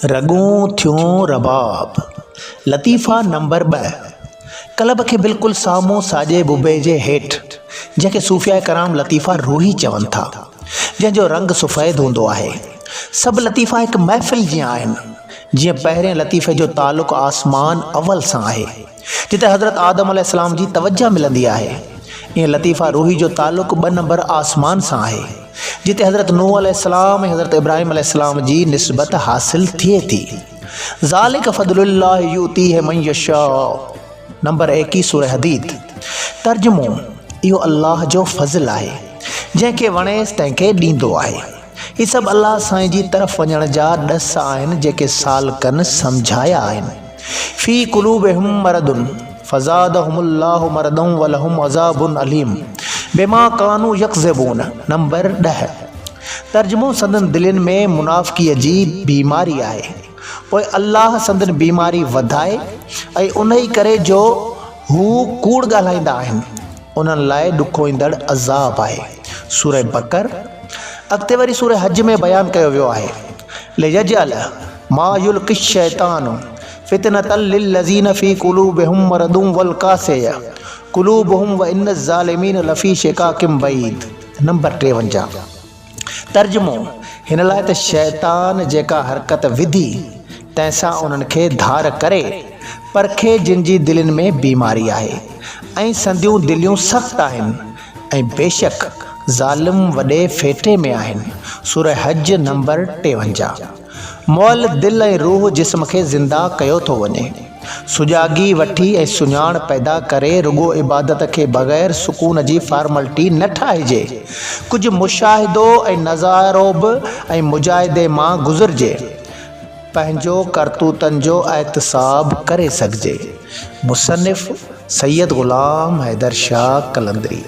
رڳون ٿيون رباب. لطيفا نمبر ٻه، قلب کي بلڪل سامهون ساڄي ببي جي هيٺ، جنهن کي صوفياء ڪرام لطيفا روحي چون ٿا، جنهن جو رنگ سفيد هوندو آهي. سڀ لطيفا هڪ محفل جيان آهن، جيئن پهرين لطيفي جو تعلق آسمان اول سان آهي، جتي حضرت آدم عليه السلام جي توجه ملندي آهي، ائين لطيفه روحي جو تعلق ٻه نمبر آسمان سان آهي، جتي حضرت نوح عليه السلام ۽ حضرت ابراهيم عليه السلام جي نسبت حاصل ٿئي ٿي. ذلک فضل الله يؤتيه من يشاء نمبر ايڪيهه سوره حديد. ترجمو، اهو الله جو فضل آهي، جنهن کي وڻيس تنهن کي ڏيندو آهي. هي سڀ الله سائين جي طرف وڃڻ جا ڏس آهن جيڪي سالڪن سمجهايا آهن. في قلوبهم مرض فزادهم الله مرضا ولهم عذاب اليم بما ڪانوا يڪذبون نمبر ڏهه. ترجمو سندن دلين ۾ منافقيء جي بيماري آهي پوء الله سندن بيماري وڌائي ۽ انهي ڪري جو هو ڪوڙ ڳالهائيندا آهن انهن لاء ڏکوئيندڙ عذاب آهي. سوره بقر اڳتي وري سوره حج ۾ بيان ڪيو ويو آهي ليجعل ما يلقي الشيطان فتنة للذين في قلوبهم مرض والقاسية قلوبهم وان الظالمين لفي شقاق بعيد نمبر 53. ترجمو، هن لاء ته شيطان جيڪا حرڪت وڌي تنهن سان انهن کي ڌار ڪري پرکي جن جي دلين ۾ بيماري آهي ۽ سنديون دليون سخت آهن ۽ بيشڪ ظالم وڏي ڦيٽي ۾ آهن. سوره حج نمبر 53. مئل دل ۽ روح جسم کي زنده ڪيو ٿو وڃي. سجاڳي وٺي ۽ سڃاڻ پيدا ڪري رڳو عبادت کي بغير سڪون جي فارملٽي نه ٺاهجي. ڪجهه مشاهدو ۽ نظارو به ۽ مجاهدي مان گذرجي. پنهنجو ڪرتوتن جو احتساب ڪري سگهجي. مصنف، سيد غلام حيدر شاهه قلندري.